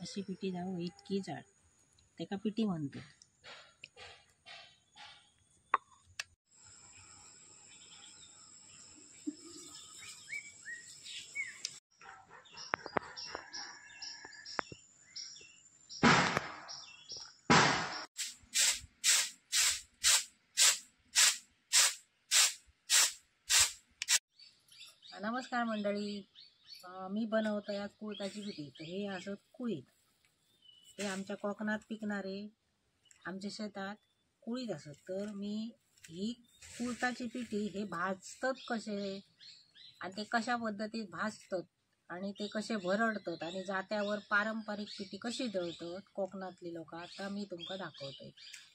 अशी पिठी जाऊ इतकी जाड, तेका पिठी म्हणतो। नमस्कार मंडळी, मी बनवतो आज कुळथाची पिठी। तर हे असं कुळीथ, हे आमच्या कोकणात पिकणारे आमच्या शेतात कुळीथ असत। तर मी ही कुळथाची पिठी हे भाजतात कसे आणि ते कशा पद्धतीत भाजतात आणि ते कसे भरडतात आणि जात्यावर पारंपरिक पिठी कशी दळतात कोकणातली लोक, आता मी तुमका दाखवते।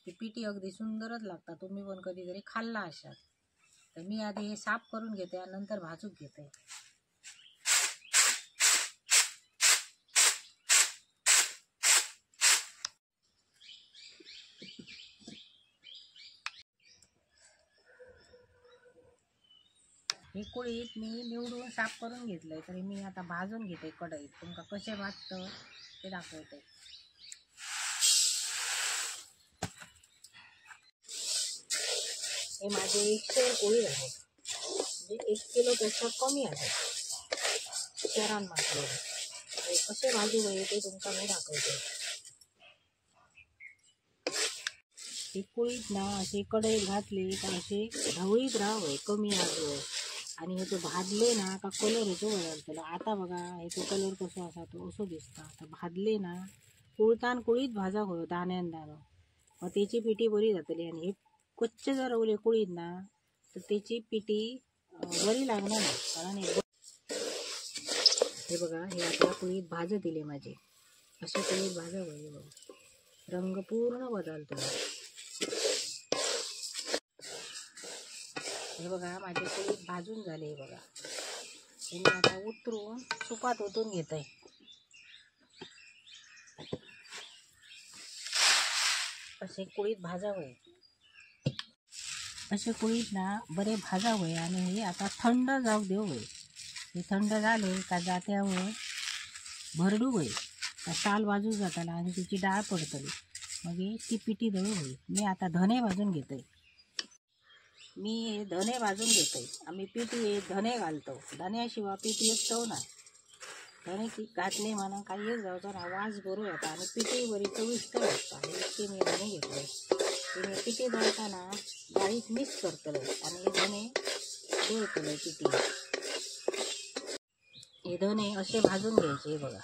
ती पिठी अगदी सुंदरच लागतात, तुम्ही पण कधीतरी खाल्ला असाल। तर मी आधी हे साफ करून घेते आणि नंतर भाजून घेते। हे कुळीथ मी निवडून साफ करून घेतलंय, तरी मी आता भाजून घेते कढईत। तुमका कसे भाजतं ते दाखवते। हे माझे 100 कुळीथ आहे, म्हणजे 1 किलोपेक्षा कमी आहे शहरान मागले। कसे भाजू होय ते तुमका मी दाखवते। ही कुळीथ ना अशी कढईत घातली तर अशी ढवळीत राहावं, कमी आजवर। आणि हे तो भाजले ना का कलर हेचो बदलतलो। आता बघा हेचो कलर कसो आसा तो असो दिसता। आता भाजले ना कुळतान कुळीथ भाजाक होयो दाण्यान दाणो, मग तेची पिठी बरी जातली। आणि हे कच्चे जर रवले कुळीथ ना तर त्याची पिठी बरी लागणार नाही, कारण हे बघा हे आता कुळीथ भाजत दिले माझे। असे कुळीथ भाजावं, हे बघा रंग पूर्ण बदलतो। हे बघा माझे कुळीथ भाजून झाले। हे बघा हे मी आता उतरून सुपात ओतून घेते। असे कुळीथ भाजावे, असे कुळीथ ना बरे भाजावे आणि हे आता थंड जाऊ देऊ। हे थंड झाले का जात्यावर भरडू होय, का साल बाजू जाताला आणि त्याची डाळ पडतली, मग ती पिठी दळू होय। मी आता धने भाजून घेते। मी हे धने भाजून घेते। आम्ही पिठी धने घालतो, धन्याशिवाय पिठी एक चव ना। धने घातले म्हणा काही जावचो ना, वास बरो येता आणि पिठी बरी चविष्ट लागता। हे मी धने घेतले, ते मी पिठी दळताना डाळीत मिक्स करतले आणि हे धने दळतले पिठी। हे धने असे भाजून घ्यायचे, हे बघा।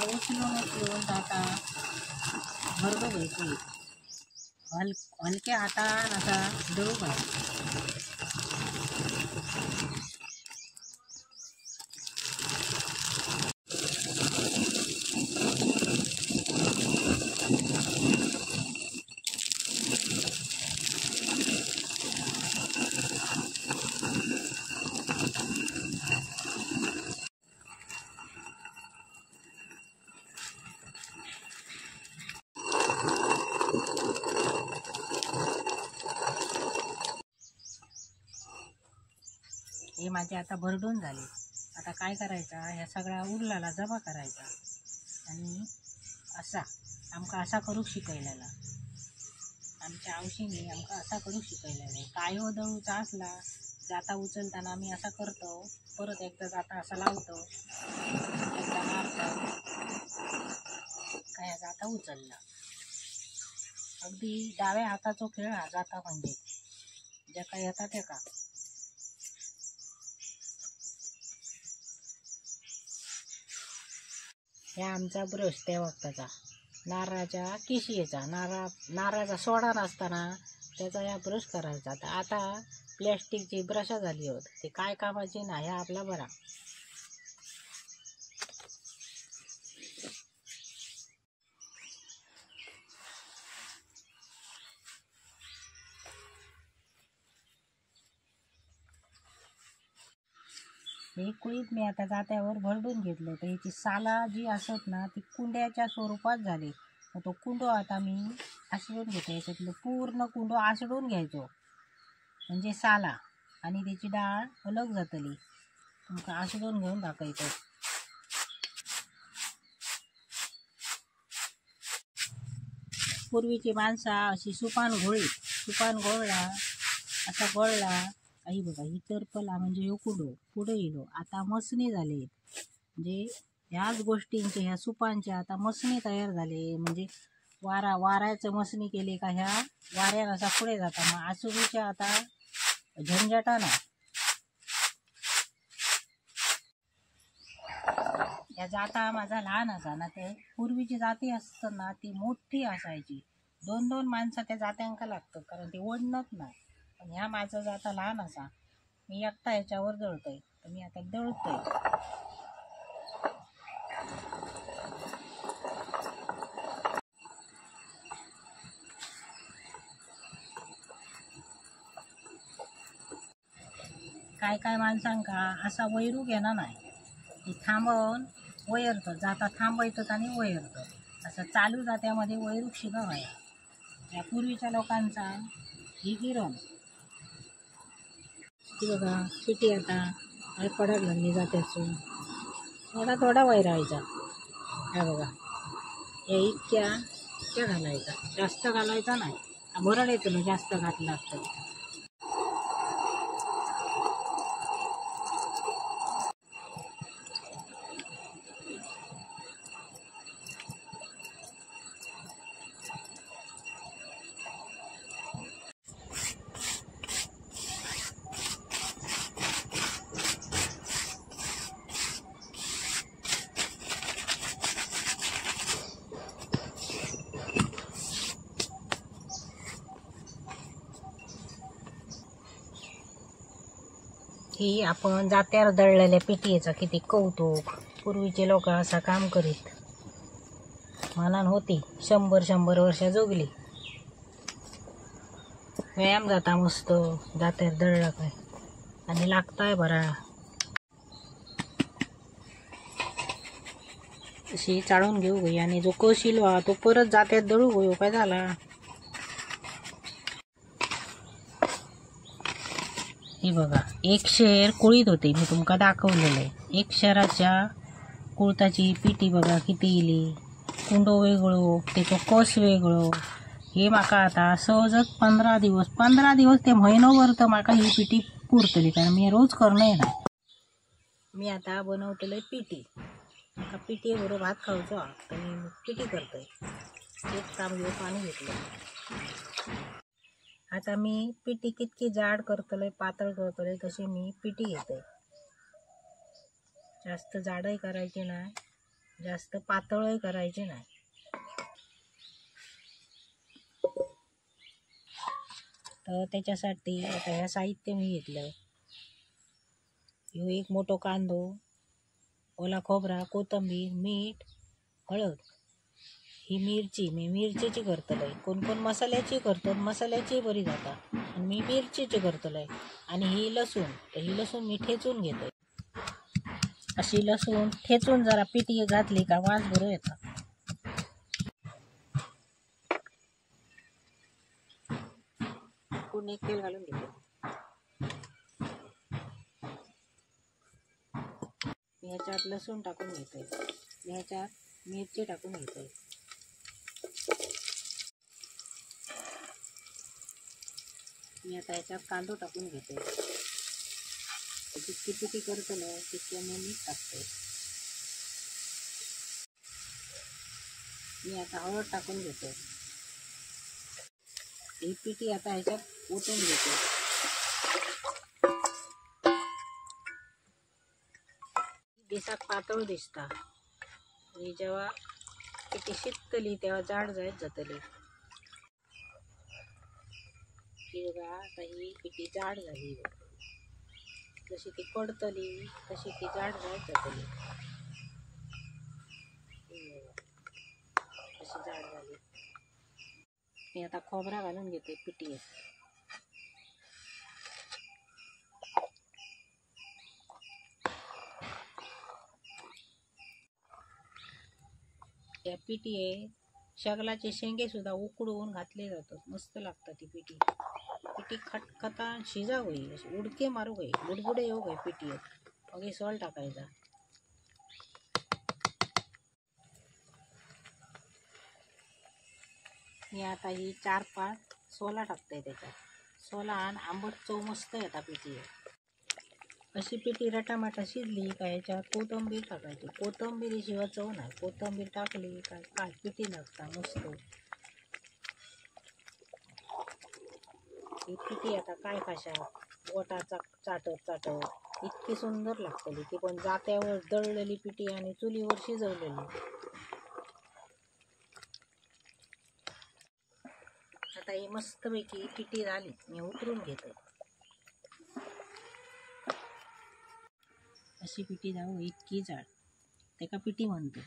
उचलून उचलून आता भरडू घ्यायची, हलक्या हातान असा दळू घालायची। हे माझे आता भरडून झाले। आता काय करायचा, ह्या सगळा उरलाला जमा करायचा आणि असा आमका असा करूक शिकयलेला आमच्या आवशीने, आमका असा करूक शिकयलेला। कायो दळूचा असला जाता उचलताना आम्ही असा करतो, परत एकदा जाता असा लावतो, एकदा मारतो, काय जाता उचलला। अगदी डाव्या हाताचो खेळ हा जाता, म्हणजे ज्याका येता तेका। ह्या आमचा ब्रश त्या वक्ताचा नारळाच्या केशियेचा, नारळाचा सोडा नसताना त्याचा या ब्रश करायचा। तर आता प्लॅस्टिकची ब्रशा झाली होत, ते काय कामाची ना, ह्या आपला बरा। हे कुळीत मी आता जात्यावर भरडून घेतलं, तर ह्याची साला जी असत ना ती कुंड्याच्या स्वरूपात झाली। तो कुंडो आता मी आसडून घेतो, याच्यातलं पूर्ण कुंडो आसडून घ्यायचो म्हणजे साला आणि त्याची डाळ अलग जातली। तुमका आसडून घेऊन दाखयतो। पूर्वीची माणसा अशी सुपान घोळी, सुपान घोळला असा घोळला, आई बघा ही तरपला म्हणजे ह्यो कुडो पुढे येलो। आता मसनी झाले, म्हणजे ह्याच गोष्टींचे ह्या सुपांचे आता मसनी तयार झाले, म्हणजे वारा वाऱ्याचं मसनी केले का ह्या वाऱ्यान असा पुढे जाता, मग आसुरीच्या आता झंझटा ना। ह्या जाता माझा लहान असा ना, ते पूर्वीची जाती असताना ती मोठी असायची, दोन दोन माणसं त्या जात्यांका लागतात कारण ती ओढणत नाही। पण ह्या माझा जाता लहान असा, मी एकटा ह्याच्यावर दळतोय, तर मी आता दळतोय। काय काय माणसांका असा वैरूक येणार नाही, ती थांबवून वैरतं, जाता थांबवतात आणि वैरतं, असं चालू जात्यामध्ये वैरूक शिका व्हाया। या पूर्वीच्या लोकांचा ही गिरण। ती बघा पिटी आता काय पडायला लागली जात्याचं, थोडा थोडा वैरायचा। हा बघा या इतक्या इतक्या घालायचा, जास्त घालायचा नाही, भरड येतो ना जास्त घातला तर। ही आपण जात्यावर दळलेल्या पिठीचा किती कौतुक। पूर्वीचे लोक असा काम करीत मनान होती, 100-100 वर्ष जोगली। व्यायाम जाता मस्त जात्यावर दळला काय आणि लागताय बरा। अशी चाळून घेऊ गई आणि जो कस इलो तो परत जात्यात दळू गयो काय झाला। हे बघा एक शेर कुळीत होते, मी तुमका दाखवलेलं आहे। एक शेराच्या कुळताची पिटी बघा किती इली, कुंडो वेगळो, त्याचो कस वेगळो। हे माका आता सहजच 15 दिवस, 15 दिवस ते महिनोभर तर माका ही पिटी पुरतली, कारण मी रोज करणे ना। मी आता बनवतले पिटी, माका पिटी बरोबर भात खावचो तर मी पिटी करतोय। एक तांबे पाणी घेतलं। आता मी पिटी कितकी जाड करतले पातळ करतले तशी मी पिटी घेते, जास्त जाडही करायची नाही, जास्त पातळही करायची नाही। तर त्याच्यासाठी आता ह्या साहित्य मी घेतलं। ह्यो एक मोठो कांदो, ओला खोबरा, कोथिंबीर, मीठ, हळद, ही मिरची मी मिरचीची करतले। कोण कोण मसाल्याची करतात, मसाल्याची बरी जाता, आणि मी मिरचीची करतले। आणि ही लसूण, तर ही लसूण मी ठेचून घेते। अशी लसूण ठेचून जरा पिठी घातली का वास बरो येता। पूर्ण एक तेल घालून घेते। ह्याच्यात लसूण टाकून घेते, ह्याच्यात मिरची टाकून घेते। मी आता ह्याच्यात कांदो टाकून घेते। जितकी पिठी करतले तितके मी मीठ टाकते। मी आता हळद टाकून घेते। ही पिठी आता ह्याच्यात ओतून घेते। दिसाक पातळ दिसता आणि जेव्हा पिठी शिजतली तेव्हा जाड जायत जातली। ही बघा आता ही पिठी जाड झाली. जशी ती कडतली तशी ती जाड जात जातली. अशी जाड झाली. मी आता खोबरा घालून घेते पिठीत. त्या पिठीत शगलाचे शेंगे सुद्धा उकडून घातले जातात. मस्त लागतात ती पिठी. पिठी खटखता शिजावं, अशी उडके मारू गई, बुडबुडे येऊ गई पिठीत. मग सोल टाकायचा. मी आता ही 4-5 सोला टाकते त्याच्यात. सोला आणि आंबट चव मस्त येतात पिठी. अशी पिठी रटामाटा शिजली का ह्याच्यात कोथिंबीर टाकायची. कोथिंबीरीशिवाय चव नाही. कोथिंबीर टाकली का काय पिठी लागता मस्त. ही पिठी आता काय खाशा बोटाचा चाटत चाटत इतकी सुंदर लागतली ती. पण जात्यावर दळलेली पिठी आणि चुलीवर शिजवलेली. आता ही मस्तपैकी पिठी झाली, मी उतरून घेते. अशी पिठी जाऊ इतकी जाड, त्याका पिठी म्हणतो.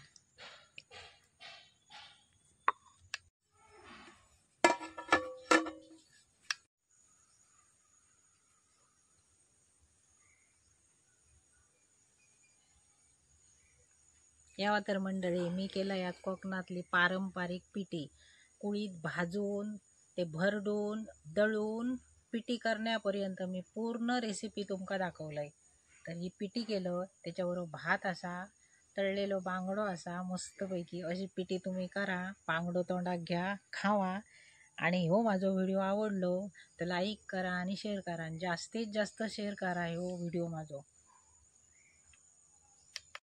यावा तर मंडळी, मी केलं यात कोकणातली पारंपरिक पिठी. कुळीत भाजून ते भरडून दळून पिठी करण्यापर्यंत मी पूर्ण रेसिपी तुमका दाखवलंय. तर ही पिठी केलं, त्याच्याबरोबर भात असा, तळलेलो बांगडो असा मस्तपैकी. अशी पिठी तुम्ही करा, बांगडो तोंडात घ्या, खावा. आणि हो माझो व्हिडिओ आवडलो तर लाईक करा आणि शेअर करा, आणि जास्तीत जास्त शेअर करा हो व्हिडिओ माझो.